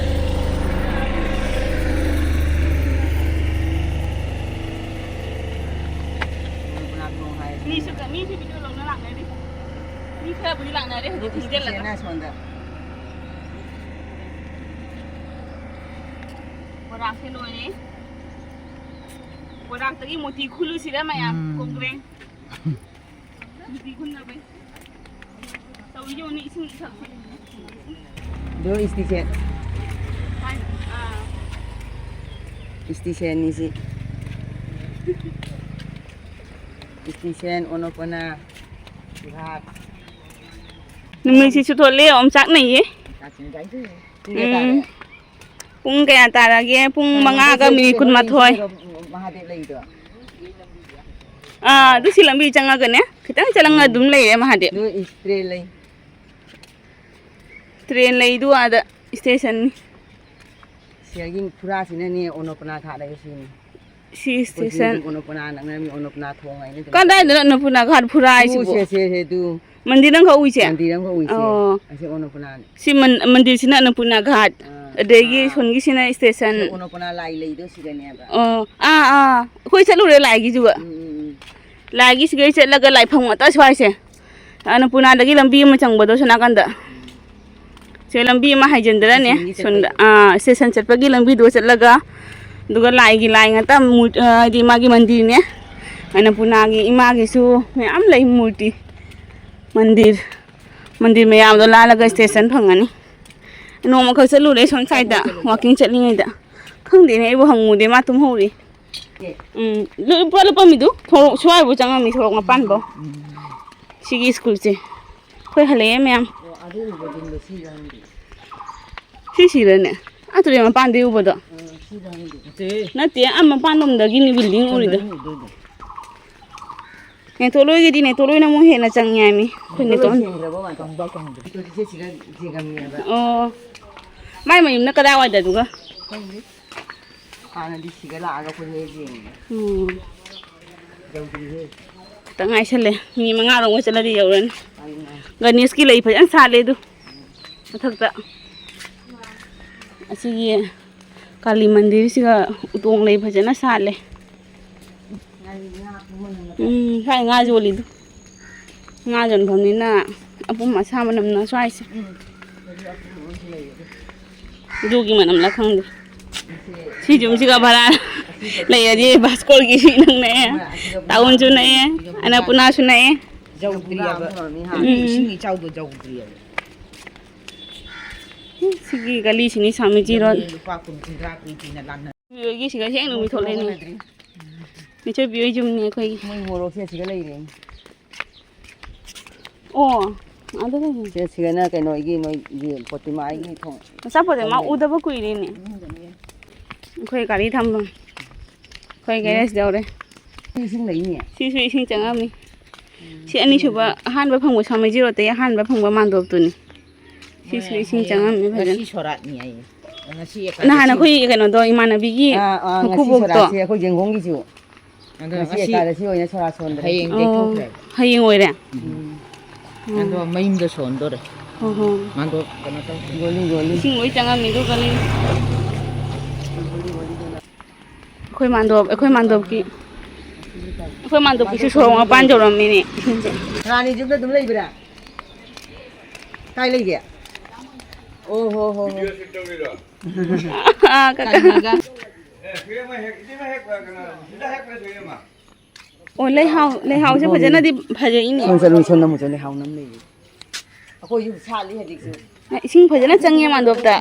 ꯑꯣꯂꯣꯄꯅꯥ ꯊꯣꯡ ꯍꯥꯏ꯫ ꯃꯤꯁꯨ, ꯃꯤꯁꯨ video ꯂꯧꯅ ꯂꯥꯛꯅꯔꯤ꯫ ꯃꯤ ꯈꯔꯕꯨꯗꯤ ꯂꯥꯛꯅꯔꯦ ꯍꯧꯖꯤꯛ ꯊꯤꯡꯖꯤꯜꯂꯒ꯫ ꯏꯁꯇꯦꯁꯟꯅ ꯁꯣꯝꯗ꯫ ꯕꯣꯔꯥꯛꯁꯦ ꯂꯣꯏꯔꯦ꯫ ꯕꯣꯔꯥꯛꯇꯒꯤ ꯃꯣꯇꯤ ꯈꯨꯜꯂꯨꯁꯤꯔ ꯃꯌꯥꯝ? ꯎꯝ꯫ ꯀꯣꯡꯒ꯭ꯔꯦꯡ꯫ ꯃꯣꯇꯤ ꯈꯨꯜꯅꯕꯩ꯫ ꯇꯧꯔꯤ ꯌꯦꯡꯉꯨꯅꯦ, ꯏꯁꯤꯡ ꯏꯊꯛꯁꯦ꯫ ꯑꯗꯣ ꯏꯁꯇꯤꯁꯦ꯫ ꯑꯥ꯫ ꯏꯁꯇꯤꯁꯦ ꯑꯅꯤꯁꯤ꯫ ꯏꯁꯇꯤꯁꯦꯟ, ꯑꯣꯅꯣꯄꯅꯥ, ꯁꯤꯍꯥꯠ꯫ ꯅꯨꯃꯤꯠꯁꯤꯁꯨ ꯊꯣꯛꯂꯦ, ꯑꯣꯝꯆꯥꯛꯅꯩꯌꯦ꯫ ꯁꯤꯒ ꯎꯝ꯫ ꯇꯥꯔꯦ꯫ ꯄꯨꯡ ꯀꯌꯥ ꯇꯥꯔꯒꯦ? ꯄꯨꯡ ꯃꯉꯥꯒ ꯃꯤꯅꯤꯠ ꯀꯨꯟꯃꯥꯊꯣꯏ꯫ ꯃꯍꯥꯗꯦꯕ ꯂꯩꯗꯣ꯫ ꯑꯥ, ꯑꯗꯨ ꯁꯤ ꯂꯝꯕꯤ ꯆꯪꯉꯒꯅꯦ꯫ ꯈꯤꯇꯪ ꯆꯪꯉꯒ ꯎꯝ꯫ ꯑꯗꯨꯝ ꯂꯩꯔꯦ ꯃꯍꯥꯗꯦꯕ꯫ ꯑꯗꯨ ꯏꯁ ꯇ꯭ꯔꯦꯟ ꯂꯩ꯫ ꯇ꯭ꯔꯦꯟ ꯂꯩꯗꯨ ꯑꯥꯗ ꯏꯁꯇꯦꯁꯟꯅꯤ꯫ ꯁꯤꯒꯤ ꯐꯨꯔꯥꯁꯤꯅꯅꯦ ꯑꯣꯅꯣꯄꯅꯥ ꯊꯥꯠꯂꯒ ꯁꯤꯅꯤ꯫ ꯁꯤ ꯑꯩꯈꯣꯏ ꯁꯤꯗꯤ ꯏꯁꯇꯦꯁꯟ꯫ ꯑꯗꯨꯝ ꯑꯣꯅꯣꯄꯅꯥ ꯅꯛꯅꯔꯝꯃꯤ, ꯑꯣꯅꯣꯄꯅꯥ ꯊꯣꯡ ꯍꯥꯏꯅ ꯑꯗꯨꯝ ꯀꯗꯥꯏꯗꯅꯣ ꯑꯣꯅꯣꯄꯅꯥ ꯒꯥꯠ ꯐꯨꯔꯥ ꯍꯥꯏꯁꯤꯕꯣ? ꯁꯦ, ꯁꯦ, ꯁꯦ, ꯑꯗꯨ꯫ ꯃꯟꯗꯤꯔ ꯑꯃꯈꯛ ꯎꯏꯁꯦ? ꯃꯟꯗꯤꯔ ꯑꯃꯈꯛ ꯎꯏꯁꯦ꯫ ꯑꯣ꯫ ꯑꯁꯤ ꯑꯣꯅꯣꯄꯨꯅꯥꯅꯤ꯫ ꯁꯤ ꯃꯟ-, ꯃꯟꯗꯤꯔꯁꯤꯅ ꯑꯟꯅꯄꯨꯔꯅꯥ ꯘꯥꯠ꯫ ꯑꯥ꯫ ꯑꯗꯒꯤ ꯑꯥ꯫ ꯁꯣꯝꯒꯤꯁꯤꯅ ꯁ꯭ꯇꯦꯁꯟ꯫ ꯑꯁꯤ ꯑꯣꯅꯣꯄꯨꯅꯥ ꯂꯥꯏ ꯂꯩꯗꯣ ꯁꯤꯗꯅꯦꯕ꯫ ꯑꯣ, ꯑꯥ, ꯑꯥ꯫ ꯑꯩꯈꯣꯏ ꯆꯠꯂꯨꯔꯦ ꯂꯥꯏꯒꯤꯁꯨꯒ꯫ ꯎꯝ, ꯎꯝ, ꯎꯝ꯫ ꯂꯥꯏꯒꯤꯁꯤꯒꯩ ꯆꯠꯂꯒ ꯂꯥꯏꯐꯝ ꯉꯥꯛꯇ ꯁ꯭ꯋꯥꯏꯁꯦ꯫ ꯑꯟꯅꯄꯨꯔꯅꯥꯗꯒꯤ ꯂꯝꯕꯤ ꯑꯃ ꯆꯪꯕꯗꯣ ꯁꯣꯝ ꯅꯥꯀꯟꯗ꯫ ꯁꯦ ꯂꯝꯕꯤ ꯑꯃ ꯍꯥꯏꯖꯤꯟꯗ꯭ꯔꯅꯦ? ꯁꯣꯝꯗ, ꯑꯥ, ꯁ꯭ꯇꯦꯁꯟ ꯆꯠꯄꯒꯤ ꯂꯝꯕꯤꯗꯣ ꯆꯠꯂꯒ, ꯑꯗꯨꯒ ꯂꯥꯏꯒꯤ ꯂꯥꯏ ꯉꯥꯛꯇ ꯃꯨꯔ-, ꯑ, ꯍꯥꯏꯗꯤ ꯃꯥꯒꯤ ꯃꯟꯗꯤꯔꯅꯦ꯫ ꯑꯟꯅꯄꯨꯔꯅꯥꯒꯤ ꯏꯃꯥꯒꯤꯁꯨ ꯃꯌꯥꯝ ꯂꯩ ꯃꯨꯔꯇꯤ꯫ ꯃꯟꯗꯤꯔ, ꯃꯟꯗꯤꯔ ꯃꯌꯥꯝꯗꯣ ꯂꯥꯜꯂꯒ ꯁ꯭ꯇꯦꯁꯟ ꯐꯪꯉꯅꯤ꯫ ꯅꯣꯡꯃꯈꯛ ꯆꯠꯂꯨꯔꯦ ꯁꯣꯝ ꯁꯥꯏꯗ, ꯋꯥꯀꯤꯡ ꯆꯠꯂꯤꯉꯩꯗ꯫ ꯈꯪꯗꯦꯅꯦ, ꯑꯩꯕꯨ ꯍꯪꯉꯨꯗꯦ, ꯃꯥ ꯇꯨꯝꯍꯧꯔꯤ꯫ ꯎꯝ, ꯂꯨ-, ꯄꯨꯔꯥ ꯂꯨꯞꯄꯝꯃꯤꯗꯨ, ꯁꯣꯔꯣꯛ ꯁ꯭ꯋꯥꯏꯕꯨ ꯆꯪꯉꯝꯃꯤ, ꯁꯣꯔꯣꯛ ꯃꯄꯥꯟꯕꯧ꯫ ꯁꯤꯒꯤ ꯁ꯭ꯀꯨꯜꯁꯦ꯫ ꯑꯩꯈꯣꯏ ꯍꯜꯂꯛꯑꯦ ꯃꯌꯥꯝ꯫ ꯑꯣ, ꯑꯗꯨ ꯎꯕꯗꯨꯅ ꯁꯤꯔ ꯈꯪꯗꯦ꯫ ꯁꯤ ꯁꯤꯔꯅꯦ? ꯑꯥ ꯇꯨꯔꯦꯜ ꯃꯄꯥꯟꯗꯩ ꯎꯕꯗꯣ? ꯑ, ꯁꯤꯔ ꯈꯪꯗꯦ꯫ ꯅꯠꯇꯦ꯫ ꯅꯠꯇꯦ, ꯑꯥ ꯃꯄꯥꯟ ꯂꯣꯝꯗꯒꯤꯅꯤ building ꯎꯔꯤꯗꯣ꯫ ꯁꯣꯝꯗꯅꯤ ꯎꯗꯣꯏꯗꯣ꯫ ꯅꯦꯇꯣꯂꯣꯏꯒꯤꯗꯤ ꯅꯦꯇꯣꯂꯣꯏꯅ ꯑꯃꯨꯛ ꯍꯦꯟꯅ ꯆꯪꯉꯦ ꯍꯥꯏꯃꯤ꯫ ꯑꯩꯈꯣꯏ ꯅꯦꯇꯣꯂꯣꯏ ꯅꯦꯇꯣꯜ ꯁꯦꯡꯈ꯭ꯔꯕ ꯃꯥꯜꯂꯦ꯫ ꯀꯪꯕ ꯀꯪꯗ꯭ꯔꯤ꯫ ꯅꯦꯇꯣꯜꯁꯦ ꯁꯤꯒ ꯌꯦꯡꯉꯝꯃꯦꯕ꯫ ꯑꯣ꯫ ꯃꯥꯏ ꯃꯌꯨꯝꯅ ꯀꯗꯥꯏꯋꯥꯏꯗꯅꯣꯒ? ꯈꯪꯗꯦ꯫ ꯍꯥꯟꯅꯗꯤ ꯁꯤꯗ ꯂꯥꯛꯑꯒ ꯑꯩꯈꯣꯏ ꯍꯦꯛ ꯌꯦꯡꯉꯤꯅꯦ꯫ ꯎꯝ꯫ ꯌꯧꯗ꯭ꯔꯤꯍꯦ꯫ ꯈꯤꯇꯪ ꯉꯥꯏꯁꯜꯂꯦ꯫ ꯃꯤꯅꯤꯠ ꯃꯉꯥꯔꯣꯝꯒ ꯆꯠꯂꯗꯤ ꯌꯧꯔꯅꯤ꯫ ꯉꯥꯏꯌꯨ, ꯉꯥꯏꯌꯨ꯫ ꯒꯅꯦꯁꯀꯤ ꯂꯩ ꯐꯖꯅ ꯁꯥꯠꯂꯦ ꯑꯗꯨ꯫ ꯃꯊꯛꯇ꯫ ꯑꯁꯤꯒꯤ ꯀꯥꯂꯤ ꯃꯟꯗꯤꯔꯁꯤꯒ ꯎꯇꯣꯡ ꯂꯩ ꯐꯖꯅ ꯁꯥꯠꯂꯦ꯫ ꯎꯝ, ꯁ꯭ꯋꯥꯏ ꯉꯥ ꯌꯣꯜꯂꯤꯗꯨ꯫ ꯉꯥ ꯌꯣꯟꯐꯝꯅꯤꯅ ꯑꯄꯨꯝ ꯑꯁꯥ ꯃꯅꯝꯅ ꯁ꯭ꯋꯥꯏꯁꯦ꯫ ꯑꯗꯨꯒꯤ ꯃꯅꯝꯂ ꯈꯪꯗꯦ꯫ ꯁꯤ ꯌꯨꯝꯁꯤꯒ ꯚꯔꯥ ꯂꯩꯔꯗꯤ ꯚꯥꯁꯀꯣꯔꯒꯤꯁꯨ ꯅꯛꯅꯩꯌꯦ, ꯇꯥꯎꯟꯁꯨ ꯅꯛꯑꯦ, ꯑꯟꯅꯄꯨꯔꯅꯥꯁꯨ ꯅꯛꯑꯦ꯫ ꯌꯧꯗ꯭ꯔꯤꯑꯕ꯫ ꯎꯝ꯫ ꯏꯁꯤꯡ ꯏꯆꯥꯎꯗꯣ ꯌꯧꯗ꯭ꯔꯤꯑꯕ꯫ ꯁꯤꯒꯤ ꯒꯂꯤꯁꯤꯅꯤ ꯁ꯭ꯋꯥꯃꯤꯖꯤ ꯔꯣꯗ꯫ ꯂꯨꯄꯥ ꯀꯨꯟ, ꯀꯨꯟꯊ꯭ꯔꯥ, ꯀꯨꯟ ꯄꯤꯅ ꯂꯥꯟꯅ꯫ ꯕꯤꯑꯣꯏꯒꯤ ꯁꯤꯒ ꯍꯦꯛ ꯅꯨꯃꯤꯠ ꯊꯣꯛꯂꯛꯏꯅꯦ꯫ ꯍꯣꯠꯅꯗ꯭ꯔꯤ꯫ ꯃꯤꯊꯣꯏ ꯕꯤꯑꯣꯏ ꯌꯨꯝꯅꯤ ꯑꯩꯈꯣꯏꯒꯤ꯫ ꯃꯣꯏ ꯃꯣꯔꯣꯛꯁꯦ ꯑꯁꯤꯗ ꯂꯩꯔꯦ꯫ ꯑꯣ, ꯑꯗ ꯂꯩꯔꯦ꯫ ꯁꯤꯗ, ꯁꯤꯗꯅ ꯀꯩꯅꯣꯒꯤ ꯅꯣꯏꯒꯤ ꯄꯣꯇꯤꯃꯥꯒꯤ ꯊꯣꯡ꯫ ꯑꯆꯥꯄꯣꯠꯁꯦ ꯃꯥ ꯎꯗꯕ ꯀꯨꯏꯔꯦꯅꯦ꯫ ꯑꯩꯈꯣꯏ ꯒꯥꯔꯤ ꯊꯝꯐꯝ꯫ ꯑꯩꯈꯣꯏ ꯒꯦꯔꯦꯖ ꯌꯧꯔꯦ꯫ ꯏꯁꯤꯡ ꯂꯩꯅꯦ꯫ ꯁꯤꯁꯨ ꯏꯁꯤꯡ ꯆꯪꯉꯝꯃꯤ꯫ ꯁꯤ ꯑꯅꯤꯁꯨꯕ, ꯑꯍꯥꯟꯕ ꯐꯪꯕ ꯁ꯭ꯋꯥꯃꯤꯖꯤ ꯔꯣꯗꯇꯒꯤ ꯑꯍꯥꯟꯕ ꯐꯪꯕ ꯃꯥꯟꯗꯣꯞꯇꯨꯅꯤ꯫ ꯁꯤꯁꯨ ꯃꯣꯏ ꯏꯁꯤꯡ ꯍꯌꯦꯡ ꯆꯪꯉꯝꯃꯤ ꯐꯖꯅ꯫ ꯉꯁꯤ ꯁꯣꯔꯥꯠꯅꯤ ꯍꯥꯏꯌꯦ꯫ ꯉꯁꯤ ꯅꯍꯥꯟ ꯑꯦꯀꯥꯗꯁꯤ꯫ ꯑꯩꯈꯣꯏ ꯀꯩꯅꯣꯗꯣ, ꯏꯃꯥꯟꯅꯕꯤꯒꯤ ꯑꯥ, ꯑꯥ, ꯉꯁꯤ ꯃꯀꯨꯕꯣꯛꯇꯣ꯫ ꯁꯣꯔꯥꯠꯁꯦ ꯑꯩꯈꯣꯏ ꯌꯦꯡꯒꯣꯡꯒꯤꯁꯨ꯫ ꯑꯗꯣ ꯉꯁꯤ ꯉꯁꯤ ꯑꯦꯀꯥꯗꯁꯤ ꯑꯣꯏꯅ ꯁꯣꯔꯥꯠ ꯁꯣꯟꯗ꯭ꯔꯦ꯫ ꯍꯌꯦꯡ ꯑꯣ, ꯌꯩꯊꯣꯛꯈ꯭ꯔꯦ꯫ ꯍꯌꯦꯡ ꯑꯣꯏꯔꯦ? ꯎꯝ꯫ ꯑꯗꯣ ꯃꯌꯨꯝꯗ ꯁꯣꯟꯗꯣꯔꯦ꯫ ꯍꯣꯏ, ꯍꯣꯏ꯫ ꯃꯥꯗꯣ ꯀꯩꯅꯣ ꯇꯧ-, ꯒꯣꯂꯤ, ꯒꯣꯂꯤ꯫ ꯏꯁꯤꯡ ꯂꯣꯏ ꯆꯪꯉꯝꯃꯤ ꯑꯗꯨꯒ ꯂꯩ꯫ ꯑꯩꯈꯣꯏ ꯃꯥꯟꯗꯣꯞ, ꯑꯩꯈꯣꯏ ꯃꯥꯟꯗꯣꯞꯀꯤ, ꯑꯩꯈꯣꯏ ꯃꯥꯟꯗꯣꯞꯀꯤꯁꯨ ꯁꯣꯔꯣꯛ ꯃꯄꯥꯟ ꯌꯧꯔꯝꯃꯤꯅꯦ ꯏꯁꯤꯡꯁꯦ꯫ ꯔꯥꯅꯤ ꯌꯨꯝꯗ ꯑꯗꯨꯝ ꯂꯩꯕ꯭ꯔꯥ? ꯀꯥꯏ ꯂꯩꯒꯦ? ꯑꯣ ꯍꯣ ꯍꯣ ꯍꯣ꯫ ꯑꯥ, ꯀꯀꯥ꯫ ꯀꯩꯅꯣꯒ꯫ ꯑꯣ, ꯂꯩꯍꯥꯎ, ꯂꯩꯍꯥꯎꯁꯦ ꯐꯖꯅꯗꯤ ꯐꯖꯩꯅꯦ꯫ ꯁꯣꯝ ꯆꯠꯂꯨ, ꯁꯣꯝꯗ ꯑꯃꯨꯛ ꯆꯠꯂꯨ, ꯂꯩꯍꯥꯎ ꯅꯝ ꯂꯩꯌꯦ꯫ ꯑꯩꯈꯣꯏꯁꯨ ꯁꯥꯠꯂꯤ ꯍꯧꯖꯤꯛꯁꯨ꯫ ꯏꯁꯤꯡ ꯐꯖꯅ ꯆꯪꯉꯦ ꯃꯥꯟꯗꯣꯞꯇ꯫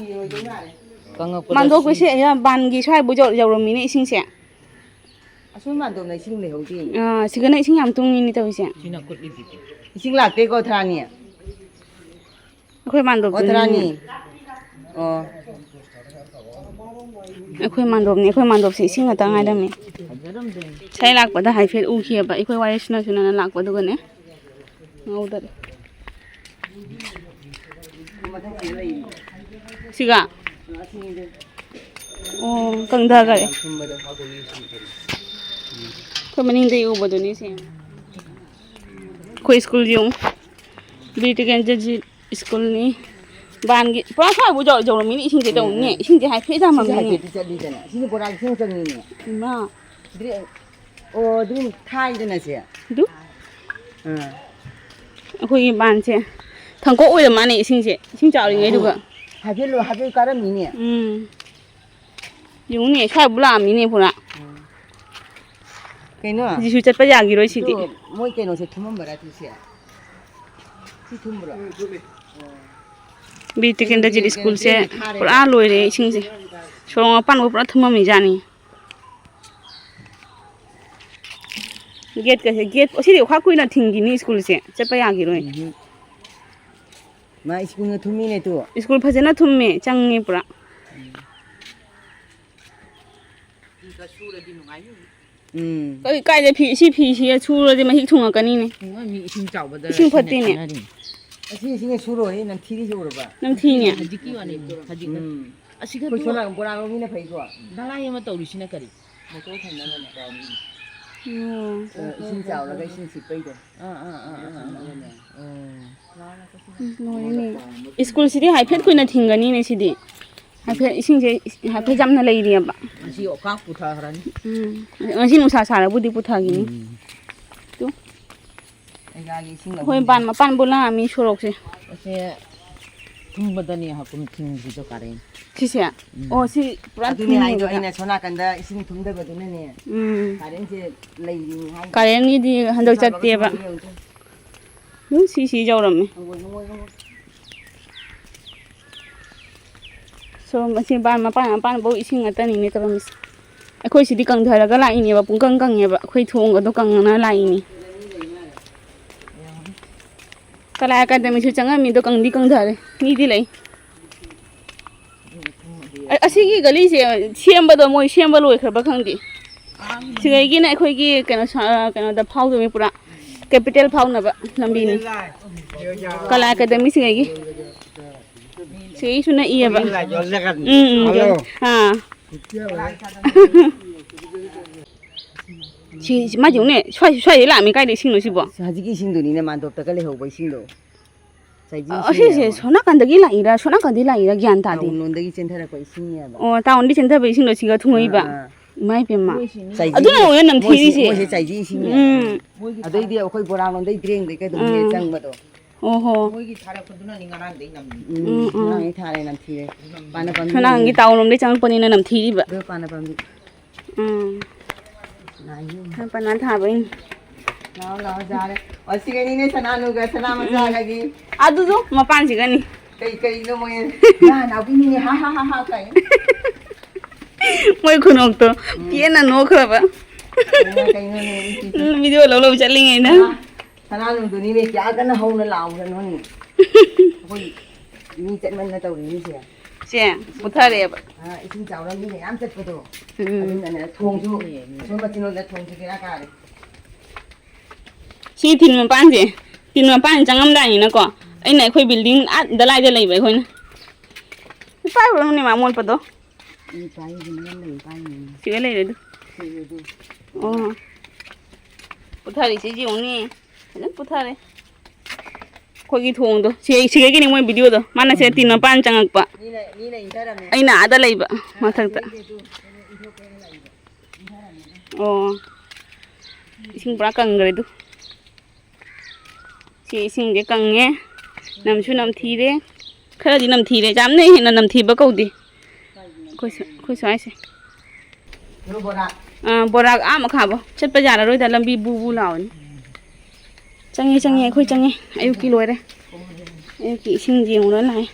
ꯀꯪꯉꯛꯄꯗ ꯃꯥꯟꯗꯣꯞꯀꯤꯁꯦ ꯁꯤ-, ꯌꯥꯝ ꯕꯥꯟꯒꯤ ꯁ꯭ꯋꯥꯏꯕꯨ ꯌꯧ-, ꯌꯧꯔꯝꯃꯤꯅꯦ ꯏꯁꯤꯡꯁꯦ꯫ ꯑꯁꯣꯝ ꯃꯥꯟꯗꯣꯞꯅ ꯏꯁꯤꯡ ꯂꯩꯍꯧꯗꯦ꯫ ꯑꯥ, ꯁꯤꯒꯅ ꯏꯁꯤꯡ ꯌꯥꯝ ꯇꯨꯡꯉꯤꯅꯦ ꯇꯧꯔꯤꯁꯦ꯫ ꯁꯤꯅ ꯀꯨꯠꯂꯤꯗꯨꯗꯤ꯫ ꯏꯁꯤꯡ ꯂꯥꯛꯇꯦꯀꯣ, ꯊꯔꯥꯅꯤ? ꯑꯩꯈꯣꯏ ꯃꯥꯟꯗꯣꯞꯇꯅꯤ꯫ ꯑꯣ, ꯊꯔꯥꯅꯤ꯫ ꯑꯣ꯫ ꯑꯩꯈꯣꯏ ꯃꯥꯟꯗꯣꯞꯅꯤ, ꯑꯩꯈꯣꯏ ꯃꯥꯟꯗꯣꯞꯁꯦ ꯏꯁꯤꯡ ꯉꯥꯛꯇ ꯉꯥꯏꯔꯝꯃꯤ꯫ ꯉꯁꯥꯏ ꯂꯥꯛꯄꯗ ꯍꯥꯏꯐꯦꯠ ꯎꯈꯤꯑꯕ, ꯑꯩꯈꯣꯏ ꯋꯥꯔꯤ ꯁꯥꯟꯅ ꯁꯥꯟꯅꯅ ꯂꯥꯛꯄꯗꯨꯒꯅꯦ꯫ ꯉꯧꯗꯔꯦ꯫ ꯁꯤꯒ? ꯑꯣ, ꯀꯪꯊꯈꯔꯦ꯫ ꯑꯩꯈꯣꯏ ꯃꯅꯤꯡꯗꯩ ꯎꯕꯗꯨꯅꯤ ꯁꯦ꯫ ꯑꯩꯈꯣꯏ ꯁ꯭ꯀꯨꯜꯁꯦ ꯌꯦꯡꯉꯨ꯫ ꯕꯤꯔ ꯇꯤꯀꯦꯟꯗ꯭ꯔꯖꯤꯠ ꯁ꯭ꯀꯨꯜꯅꯤ꯫ ꯕꯥꯟꯒꯤ ꯄꯨꯔꯥ ꯁ꯭ꯋꯥꯏꯕꯨ ꯌꯧ-, ꯌꯧꯔꯝꯃꯤꯅꯦ ꯏꯁꯤꯡꯁꯦ ꯇꯧꯅꯦ꯫ ꯎꯝ꯫ ꯏꯁꯤꯡꯁꯦ ꯍꯥꯏꯐꯦꯠ ꯁꯤꯁꯦ ꯌꯥꯝꯃꯝꯃꯤꯅꯦ꯫ ꯍꯥꯏꯐꯦꯠꯇꯤ ꯆꯠꯂꯤꯗꯅ꯫ ꯁꯤꯁꯦ ꯕꯣꯔꯥ ꯏꯁꯤꯡ ꯆꯪꯉꯤꯅꯦ꯫ ꯏꯃꯥ꯫ ꯑꯗꯨꯗꯤ, ꯑꯣ, ꯑꯗꯨꯝ ꯊꯥꯏꯗꯅ ꯁꯦ꯫ ꯑꯗꯨ? ꯑꯥ꯫ ꯑꯩꯈꯣꯏꯒꯤ ꯕꯥꯟꯁꯦ ꯊꯪꯀꯣꯛ ꯑꯣꯏꯔ ꯃꯥꯅꯦ ꯏꯁꯤꯡꯁꯦ꯫ ꯏꯁꯤꯡ ꯆꯥꯎꯔꯤꯉꯩꯗꯨꯒ꯫ ꯍꯥꯏꯐꯦꯠ ꯂꯣ-, ꯍꯥꯏꯐꯦꯠ ꯀꯥꯔꯝꯃꯤꯅꯦ꯫ ꯎꯝ꯫ ꯌꯦꯡꯉꯨꯅꯦ, ꯁ꯭ꯋꯥꯏꯕꯨ ꯂꯥꯛꯑꯝꯃꯤꯅꯦ ꯄꯨꯔꯥ꯫ ꯎꯝ꯫ ꯀꯩꯅꯣ? ꯍꯧꯖꯤꯛꯁꯨ ꯆꯠꯄ ꯌꯥꯈꯤꯔꯣꯏ ꯁꯤꯗꯤ꯫ ꯑꯗꯨ ꯃꯣꯏ ꯀꯩꯅꯣꯁꯦ ꯊꯨꯝꯃꯝꯕꯔꯥ ꯇꯨꯁꯦ? ꯁꯤ ꯊꯨꯝꯕ꯭ꯔꯣ? ꯎꯝ, ꯊꯨꯝꯃꯦ꯫ ꯑꯣ꯫ ꯕꯤꯔ ꯀꯩꯅꯣ ꯇꯤꯀꯦꯟꯗ꯭ꯔꯖꯤꯠ ꯁꯤ ꯀꯩꯅꯣ ꯁ꯭ꯀꯨꯜꯁꯦ ꯆꯦꯡꯒꯤ ꯊꯥꯔꯦꯕ? ꯄꯨꯔꯥ ꯂꯣꯏꯔꯦ ꯏꯁꯤꯡꯁꯦ꯫ ꯁꯣꯔꯣꯛ ꯃꯄꯥꯟꯕꯨ ꯄꯨꯔꯥ ꯊꯨꯝꯃꯝꯃꯤꯖꯥꯠꯅꯤ꯫ ꯒꯦꯠꯀꯁꯦ, ꯒꯦꯠ, ꯑꯁꯤꯗꯤ ꯈ꯭ꯋꯥꯏ ꯀꯨꯏꯅ ꯊꯤꯡꯈꯤꯅꯤ ꯁ꯭ꯀꯨꯜꯁꯦ꯫ ꯆꯠꯄ ꯌꯥꯈꯤꯔꯣꯏ꯫ ꯎꯝ꯫ ꯃꯥ ꯁ꯭ꯀꯨꯜꯅ ꯊꯨꯝꯃꯤꯅꯦ ꯇꯨ꯫ ꯁ꯭ꯀꯨꯜ ꯐꯖꯅ ꯊꯨꯝꯃꯦ, ꯆꯪꯉꯦ ꯄꯨꯔꯥ꯫ ꯎꯝ꯫ ꯐꯤꯒ ꯁꯨꯔꯗꯤ ꯅꯨꯡꯉꯥꯏꯅꯤ꯫ ꯎꯝ꯫ ꯀꯩ, ꯀꯥꯏꯗ ꯐꯤ, ꯁꯤ ꯐꯤꯁꯤ ꯁꯨꯔꯗꯤ ꯃꯍꯤꯛ ꯊꯨꯡꯉꯛꯀꯅꯤꯅꯦ꯫ ꯃꯣꯏ ꯃꯤ ꯏꯁꯤꯡ ꯆꯥꯎꯕꯗ ꯏꯁꯤꯡ ꯏꯁꯤꯡ ꯐꯠꯇꯦꯅꯦ꯫ ꯊꯥꯅꯔꯤꯅꯤ꯫ ꯑꯁꯤ ꯏꯁꯤꯡ ꯁꯨꯔꯣꯏ, ꯅꯝꯊꯤꯔꯤ ꯁꯤ ꯎꯔꯕ? ꯅꯝꯊꯤꯅꯦ꯫ ꯍꯧꯖꯤꯛꯀꯤ ꯋꯥꯅꯤ, ꯍꯧꯖꯤꯛ ꯎꯝ꯫ ꯑꯁꯤꯒ ꯑꯩꯈꯣꯏ ꯁꯣꯝ ꯅꯥꯀꯟ ꯕꯣꯔꯥ ꯂꯧꯕꯤꯅ ꯐꯩꯀꯣ? ꯗꯂꯥꯏ ꯑꯃ ꯇꯧꯔꯤꯁꯤꯅ ꯀꯔꯤ? ꯃꯣꯇꯣꯔ ꯊꯝꯅꯕꯅꯦ꯫ ꯎꯝ꯫ ꯑ, ꯏꯁꯤꯡ ꯆꯥꯎꯔꯒ ꯏꯁꯤꯡ ꯁꯤꯠꯄꯩꯗꯣ꯫ ꯑꯥ, ꯑꯥ, ꯑꯥ, ꯑꯥ, ꯑꯥ, ꯑꯥ꯫ ꯑꯣ꯫ ꯎꯝ, ꯂꯣꯏꯔꯦꯅꯦ꯫ ꯁ꯭ꯀꯨꯜꯁꯤꯗꯤ ꯍꯥꯏꯐꯦꯠ ꯀꯨꯏꯅ ꯊꯤꯡꯒꯅꯤꯅꯦ ꯁꯤꯗꯤ꯫ ꯍꯥꯏꯐꯦꯠ ꯏꯁꯤꯡꯁꯦ ꯍꯥꯏꯐꯦꯠ ꯌꯥꯝꯅ ꯂꯩꯔꯤꯑꯕ꯫ ꯉꯁꯤ ꯑꯣꯛꯀꯥꯛ ꯄꯨꯊꯈ꯭ꯔꯅꯤ꯫ ꯎꯝ꯫ ꯉꯁꯤ ꯅꯨꯡꯁꯥ ꯁꯥꯔꯕꯨꯗꯤ ꯄꯨꯊꯈꯤꯅꯤ꯫ ꯎꯝ꯫ ꯇꯨ꯫ ꯑꯩꯒꯥꯒꯤ ꯏꯁꯤꯡ ꯑꯩꯈꯣꯏ ꯂꯧꯐꯝꯁꯦ꯫ ꯃꯄꯥꯟ ꯃꯄꯥꯟꯕꯨ ꯂꯥꯛꯑꯝꯃꯤ ꯁꯣꯔꯣꯛꯁꯦ꯫ ꯑꯁꯦ ꯊꯨꯝꯕꯗꯅꯦ ꯍꯥꯀꯨꯝ ꯊꯤꯡꯈꯤꯗꯣ ꯀꯥꯔꯦꯟ꯫ ꯁꯤꯁꯦ? ꯎꯝ꯫ ꯑꯣ, ꯁꯤ ꯄꯨꯔꯥ ꯑꯗꯨꯅꯦ ꯍꯥꯏꯗꯣ ꯊꯨꯝꯃꯦꯕ꯫ ꯑꯩꯅ ꯁꯣꯝ ꯅꯥꯀꯟꯗ ꯏꯁꯤꯡ ꯊꯨꯝꯗꯕꯗꯨꯅꯅꯦ꯫ ꯎꯝ꯫ ꯀꯥꯔꯦꯟꯁꯦ ꯂꯩꯔꯤꯅꯤ ꯍꯥꯏꯗꯣ꯫ ꯀꯥꯔꯦꯟꯒꯤꯗꯤ ꯍꯟꯗꯛ ꯁꯥꯕꯒ ꯆꯠꯇꯦꯕ꯫ ꯊꯨꯝꯕ ꯌꯦꯡꯉꯨ꯫ ꯑꯗꯨꯝ ꯁꯤ ꯁꯤ ꯌꯧꯔꯝꯃꯦ꯫ ꯍꯪꯉꯣꯏ, ꯍꯪꯉꯣꯏ, ꯍꯪꯉꯣꯏ꯫ ꯁꯣꯝ ꯑꯁꯤ ꯃꯄꯥꯟ ꯃꯄꯥꯟ ꯃꯄꯥꯟꯐꯧ ꯏꯁꯤꯡ ꯉꯥꯛꯇꯅꯤꯅꯦ ꯇꯧꯔꯝꯃꯤꯁꯦ꯫ ꯑꯩꯈꯣꯏ ꯁꯤꯗꯤ ꯀꯪꯊꯔꯒ ꯂꯥꯛꯏꯅꯦꯕ, ꯄꯨꯡꯀꯪ ꯀꯪꯉꯦꯕ꯫ ꯑꯩꯈꯣꯏ ꯊꯣꯡꯒꯗꯣ ꯀꯪꯉꯅ ꯂꯥꯛꯏꯅꯦ꯫ ꯀꯂꯥ ꯑꯦꯀꯥꯗꯃꯤꯁꯨ ꯆꯪꯉꯝꯃꯤꯗꯣ ꯀꯪꯗꯤ ꯀꯪꯊꯔꯦ꯫ ꯃꯤꯗꯤ ꯂꯩ꯫ ꯑ-, ꯑꯁꯤꯒꯤ ꯒꯂꯤꯁꯦ ꯁꯦꯝꯕꯗꯣ ꯃꯣꯏ ꯁꯦꯝꯕ ꯂꯣꯏꯈ꯭ꯔꯕ ꯈꯪꯗꯦ꯫ ꯁꯤꯗꯒꯤꯅ ꯑꯩꯈꯣꯏꯒꯤ ꯀꯩꯅꯣ ꯁ-, ꯑ, ꯀꯩꯅꯣꯗ ꯐꯥꯎꯗꯣꯏꯅꯤ ꯄꯨꯔꯥ꯫ ꯀꯦꯄꯤꯇꯦꯜ ꯐꯥꯎꯅꯕ ꯂꯝꯕꯤꯅꯤ꯫ ꯀꯂꯥ ꯑꯦꯀꯥꯗꯃꯤ ꯁꯤꯗꯒꯤ꯫ ꯁꯤꯗꯩꯁꯨ ꯅꯛꯏꯌꯦꯕ꯫ ꯎꯝ, ꯎꯝ, ꯍꯜꯂꯣ꯫ ꯑꯥ꯫ ꯁꯤ, ꯁꯤ, ꯃꯥꯏ ꯌꯦꯡꯉꯨꯅꯦ, ꯁ꯭ꯋꯥꯏ-, ꯁ꯭ꯋꯥꯏꯗꯩ ꯂꯥꯛꯑꯃꯤ, ꯀꯥꯏꯗꯩ ꯏꯁꯤꯡꯅꯣ ꯁꯤꯕꯣ? ꯍꯧꯖꯤꯛꯀꯤ ꯏꯁꯤꯡꯗꯨꯅꯤꯅꯦ, ꯃꯥꯟꯗꯣꯞꯇꯒ ꯂꯩꯍꯧꯕ ꯏꯁꯤꯡꯗꯣ꯫ ꯆꯥꯏꯕꯤ ꯑ, ꯏꯁꯤꯡꯅꯦ ꯑꯁꯤꯁꯦ ꯍꯥꯏꯕ꯫ ꯁꯣꯝ ꯅꯥꯀꯟꯗꯒꯤ ꯂꯥꯛꯏꯔꯥ, ꯁꯣꯝ ꯅꯥꯀꯟꯗꯒꯤ ꯂꯥꯛꯏꯔꯥ ꯒ꯭ꯌꯥꯟ ꯇꯥꯗꯦ꯫ ꯇꯥꯎꯟꯂꯣꯝꯗꯒꯤ ꯆꯦꯟꯊꯔꯛꯄ ꯏꯁꯤꯡꯅꯦꯕ꯫ ꯑꯣ, ꯇꯥꯎꯟꯗꯒꯤ ꯆꯦꯟꯊꯕ ꯏꯁꯤꯡꯗꯣ ꯁꯤꯒ ꯊꯨꯡꯉꯛꯏꯕ? ꯑꯥ, ꯑꯥ꯫ ꯏꯃꯥ ꯏꯄꯦꯝꯃ꯫ ꯆꯥꯏꯕꯤ-, ꯑꯗꯨꯅ ꯑꯣꯏꯅ ꯃꯣꯏꯁꯤ-, ꯅꯝꯊꯤꯔꯤꯁꯦ꯫ ꯃꯣꯏꯁꯤ ꯆꯥꯏꯕꯤ ꯏꯁꯤꯡꯅꯦꯕ꯫ ꯎꯝ꯫ ꯑꯗꯩꯗꯤ ꯑꯩꯈꯣꯏ ꯕꯣꯔꯥꯡꯂꯣꯝꯗꯩ ꯗ꯭ꯔꯦꯟꯗꯩ ꯀꯩꯗꯧꯅꯦ ꯎꯝ꯫ ꯆꯪꯕꯗꯣ꯫ ꯑꯣꯍꯣ꯫ ꯃꯣꯏꯒꯤ ꯊꯥꯔꯛꯄꯗꯨꯅꯅꯤ ꯉꯔꯥꯡꯗꯩ ꯅꯝꯃꯤ꯫ ꯎꯝ, ꯎꯝ, ꯎꯝ꯫ ꯉꯔꯥꯡꯗꯩ ꯊꯥꯔꯦ, ꯅꯝꯊꯤꯔꯦ꯫ ꯄꯥꯟꯅ ꯄꯥꯝꯕꯤ ꯁꯣꯅꯥꯀꯟꯒꯤ ꯇꯥꯎꯟꯂꯣꯝꯗꯩ ꯆꯪꯉꯛꯄꯅꯤꯅ ꯅꯝꯊꯤꯔꯤꯕ꯫ ꯑꯗꯨ ꯄꯥꯟꯅ ꯄꯥꯝꯕꯤ꯫ ꯎꯝ꯫ ꯉꯥꯏꯌꯨ꯫ ꯄꯥꯟꯅ ꯊꯥꯕꯩꯅꯤ꯫ ꯂꯥꯛꯑꯣ, ꯂꯥꯛꯑꯣ, ꯌꯥꯔꯦ꯫ ꯑꯣ, ꯁꯤꯒꯅꯤꯅꯦ ꯁꯅꯥꯅꯨꯒ ꯁꯅꯥꯃꯆꯥꯒꯒꯤ꯫ ꯑꯗꯨꯗꯣ ꯃꯄꯥꯟꯁꯤꯒꯅꯤ꯫ ꯀꯩ, ꯀꯩꯅꯣ ꯃꯣꯏ? ꯉꯥ ꯅꯥꯎꯕꯤꯅꯤꯅꯦ, ꯍꯥ, ꯍꯥ, ꯍꯥ, ꯍꯥ, ꯀꯥꯏ꯫ ꯃꯣꯏ ꯈꯨꯅꯣꯛꯇꯣ ꯎꯝ꯫ ꯄꯦꯟꯅ ꯅꯣꯛꯈ꯭ꯔꯕ꯫ ꯀꯩꯅꯣ, ꯀꯩꯅꯣꯅꯦ, ꯏ, ꯏ, ꯏ꯫ ꯎꯝ, ꯚꯤꯗꯤꯑꯣ ꯂꯧ ꯂꯧ ꯆꯠꯂꯤꯉꯩꯗ꯫ ꯁꯅꯥ-, ꯁꯅꯥꯅꯨꯗꯨꯅꯤꯅꯦ, ꯀꯌꯥ ꯀꯟꯅ ꯍꯧꯅ ꯂꯥꯎꯈ꯭ꯔꯅꯣꯅꯦ꯫ ꯑꯩꯈꯣꯏ ꯃꯤ ꯆꯠꯃꯟꯅ ꯇꯧꯔꯤꯅꯤꯁꯦ꯫ ꯁꯦ, ꯄꯨꯊꯔꯛꯑꯦꯕ꯫ ꯑ, ꯏꯁꯤꯡ ꯆꯥꯎꯔ ꯃꯤ ꯃꯌꯥꯝ ꯆꯠꯄꯗꯣ꯫ ꯎꯝ꯫ ꯑꯗꯨꯅꯅꯦ, ꯊꯣꯡꯁꯨ, ꯑꯁꯣꯝ ꯃꯆꯤꯟꯂꯣꯝꯗ ꯊꯣꯡꯁꯨ ꯕꯦꯔꯥ ꯀꯥꯔꯦ꯫ ꯁꯤ ꯊꯤꯟ ꯃꯄꯥꯟꯁꯦ, ꯊꯤꯟ ꯃꯄꯥꯟ ꯆꯪꯉꯝꯗꯥꯏꯅꯤꯅꯀꯣ, ꯑꯩꯅ ꯑꯩꯈꯣꯏ ꯕꯤꯜꯗꯤꯡ ꯑꯥ ꯗꯂꯥꯏꯗ ꯂꯩꯕ ꯑꯩꯈꯣꯏꯅ꯫ ꯄꯥꯏꯔꯨꯔꯅꯨꯅꯦ, ꯃꯥ ꯃꯣꯠꯄꯗꯣ꯫ ꯎꯝ, ꯄꯥꯏꯔꯤꯁꯤꯅꯦ, ꯌꯥꯝ ꯂꯩ, ꯄꯥꯏꯔꯤꯅꯦ꯫ ꯁꯤꯒ ꯂꯩꯔꯦ ꯑꯗꯨ꯫ ꯁꯤꯒ ꯑꯗꯨ꯫ ꯑꯣ꯫ ꯄꯨꯊꯔꯤꯁꯤ ꯌꯦꯡꯉꯨꯅꯦ꯫ ꯐꯖꯅ ꯄꯨꯊꯔꯦ꯫ ꯑꯩꯈꯣꯏꯒꯤ ꯊꯣꯡꯗꯣ꯫ ꯁꯤ, ꯁꯤꯗꯒꯤꯅꯦ ꯃꯣꯏ ꯚꯤꯗꯤꯑꯣꯗꯣ꯫ ꯃꯥꯅ ꯁꯦ ꯇꯤꯟ ꯃꯄꯥꯟ ꯆꯪꯉꯛꯄ꯫ ꯃꯤꯅ, ꯃꯤꯅ ꯏꯟꯊꯔꯝꯃꯦ꯫ ꯑꯩꯅ ꯑꯥꯗ ꯂꯩꯕ, ꯃꯊꯛꯇ꯫ ꯑꯣ꯫ ꯏꯁꯤꯡ ꯄꯨꯔꯥ ꯀꯪꯈ꯭ꯔꯦ ꯑꯗꯨ꯫ ꯁꯤ ꯏꯁꯤꯡꯁꯦ ꯀꯪꯉꯦ꯫ ꯅꯝꯁꯨ ꯅꯝꯊꯤꯔꯦ꯫ ꯈꯔꯗꯤ ꯅꯝꯊꯤꯔꯦ꯫ ꯌꯥꯝꯅ ꯍꯦꯟꯅ ꯅꯝꯊꯤꯕ ꯀꯧꯗꯦ꯫ ꯑꯩꯈꯣꯏ ꯁ꯭ꯋꯥ-, ꯑꯩꯈꯣꯏ ꯁ꯭ꯋꯥꯏꯁꯦ꯫ ꯑꯥ, ꯕꯣꯔꯥꯛ ꯑꯥ ꯃꯈꯥꯕꯣ꯫ ꯆꯠꯄ ꯌꯥꯔꯔꯣꯏꯗ, ꯂꯝꯕꯤ ꯕꯨ ꯕꯨ ꯂꯥꯎꯔꯅꯤ꯫ ꯆꯪꯉꯦ, ꯆꯪꯉꯦ, ꯑꯩꯈꯣꯏ ꯆꯪꯉꯦ꯫ ꯑꯌꯨꯛꯀꯤ ꯂꯣꯏꯔꯦ꯫ ꯑꯌꯨꯛꯀꯤ ꯏꯁꯤꯡ ꯌꯦꯡꯉꯨꯔ ꯂꯥꯛꯑꯦ꯫